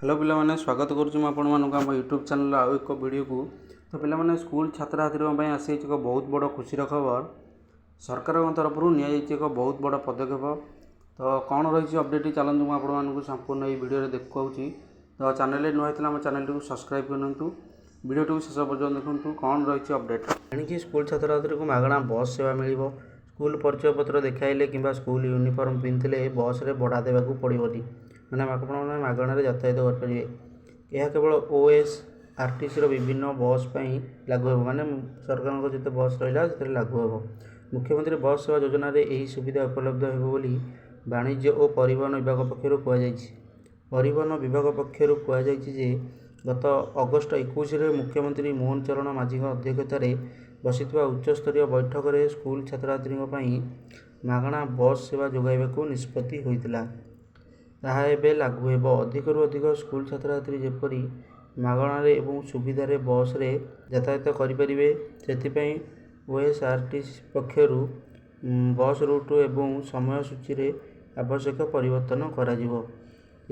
Hello ପିଲାମାନେ, ସ୍ୱାଗତ କରୁଛି ମୁଁ ଆପଣମାନଙ୍କୁ ଆମ ୟୁଟ୍ୟୁବ୍ ଚ୍ୟାନେଲ୍ର ଆଉ ଏକ ଭିଡ଼ିଓକୁ। ତ ପିଲାମାନେ, ସ୍କୁଲ ଛାତ୍ରଛାତ୍ରୀଙ୍କ ପାଇଁ ଆସିଯାଇଛି ଏକ ବହୁତ ବଡ଼ ଖୁସିର ଖବର। ସରକାରଙ୍କ ତରଫରୁ ନିଆଯାଇଛି ଏକ ବହୁତ ବଡ଼ ପଦକ୍ଷେପ। ତ କ'ଣ ରହିଛି ଅପଡ଼େଟ୍, ଚାଲନ୍ତୁ ମୁଁ ଆପଣମାନଙ୍କୁ ସମ୍ପୂର୍ଣ୍ଣ ଏହି ଭିଡ଼ିଓରେ ଦେଖାଉଛି। ତ ଚ୍ୟାନେଲରେ ନୂଆ ହେଇଥିଲା, ଆମ ଚ୍ୟାନେଲଟିକୁ ସବସ୍କ୍ରାଇବ୍ କରିନିଅନ୍ତୁ, ଭିଡ଼ିଓଟିକୁ ଶେଷ ପର୍ଯ୍ୟନ୍ତ ଦେଖନ୍ତୁ, କ'ଣ ରହିଛି ଅପଡ଼େଟ୍। ଏଣିକି ସ୍କୁଲ ଛାତ୍ରଛାତ୍ରୀଙ୍କୁ ମାଗଣା ବସ୍ ସେବା ମିଳିବ। ସ୍କୁଲ ପରିଚୟପତ୍ର ଦେଖାଇଲେ କିମ୍ବା ସ୍କୁଲ ୟୁନିଫର୍ମ ପିନ୍ଧିଥିଲେ ବସ୍ରେ ଭଡ଼ା ଦେବାକୁ ପଡ଼ିବନି, ମାନେ ଆପଣମାନେ ମାଗଣାରେ ଯାତାୟାତ କରିପାରିବେ। ଏହା କେବଳ ଓଏସ୍ଆର୍ଟିସିର ବିଭିନ୍ନ ବସ୍ ପାଇଁ ଲାଗୁ ହେବ, ମାନେ ସରକାରଙ୍କ ଯେତେ ବସ୍ ରହିଲା, ସେଥିରେ ଲାଗୁ ହେବ। ମୁଖ୍ୟମନ୍ତ୍ରୀ ବସ୍ ସେବା ଯୋଜନାରେ ଏହି ସୁବିଧା ଉପଲବ୍ଧ ହେବ ବୋଲି ବାଣିଜ୍ୟ ଓ ପରିବହନ ବିଭାଗ ପକ୍ଷରୁ କୁହାଯାଇଛି। ପରିବହନ ବିଭାଗ ପକ୍ଷରୁ କୁହାଯାଇଛି ଯେ ଗତ ଅଗଷ୍ଟ 21ରେ ମୁଖ୍ୟମନ୍ତ୍ରୀ ମୋହନ ଚରଣ ମାଝୀଙ୍କ ଅଧ୍ୟକ୍ଷତାରେ ବସିଥିବା ଉଚ୍ଚସ୍ତରୀୟ ବୈଠକରେ ସ୍କୁଲ ଛାତ୍ରଛାତ୍ରୀଙ୍କ ପାଇଁ ମାଗଣା ବସ୍ ସେବା ଯୋଗାଇବାକୁ ନିଷ୍ପତ୍ତି ହୋଇଥିଲା। ତାହା ଏବେ ଲାଗୁ ହେବ। ଅଧିକରୁ ଅଧିକ ସ୍କୁଲ ଛାତ୍ରଛାତ୍ରୀ ଯେପରି ମାଗଣାରେ ଏବଂ ସୁବିଧାରେ ବସ୍ରେ ଯାତାୟାତ କରିପାରିବେ, ସେଥିପାଇଁ ଓଏସ୍ଆର୍ଟିସି ପକ୍ଷରୁ ବସ୍ ରୁଟ୍ ଏବଂ ସମୟ ସୂଚୀରେ ଆବଶ୍ୟକ ପରିବର୍ତ୍ତନ କରାଯିବ।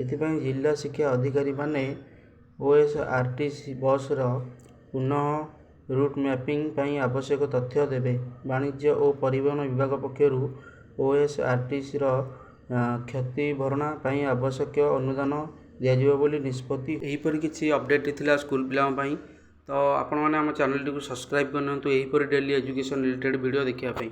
ଏଥିପାଇଁ ଜିଲ୍ଲା ଶିକ୍ଷା ଅଧିକାରୀମାନେ ଓଏସ୍ଆର୍ଟିସି ବସ୍ର ପୁନଃ ରୁଟ୍ ମ୍ୟାପିଂ ପାଇଁ ଆବଶ୍ୟକ ତଥ୍ୟ ଦେବେ। ବାଣିଜ୍ୟ ଓ ପରିବହନ ବିଭାଗ ପକ୍ଷରୁ ଓଏସ୍ଆର୍ଟିସିର କ୍ଷତି ଭରଣା ପାଇଁ ଆବଶ୍ୟକ ଅନୁଦାନ ଦିଆଯିବ ବୋଲି ନିଷ୍ପତ୍ତି। ଏହିପରି କିଛି ଅପଡ଼େଟ୍ ଥିଲା ସ୍କୁଲ ପିଲାଙ୍କ ପାଇଁ। ତ ଆପଣମାନେ ଆମ ଚ୍ୟାନେଲଟିକୁ ସବସ୍କ୍ରାଇବ୍ କରିନିଅନ୍ତୁ ଏହିପରି ଡେଲି ଏଜୁକେସନ୍ ରିଲେଟେଡ଼୍ ଭିଡ଼ିଓ ଦେଖିବା ପାଇଁ।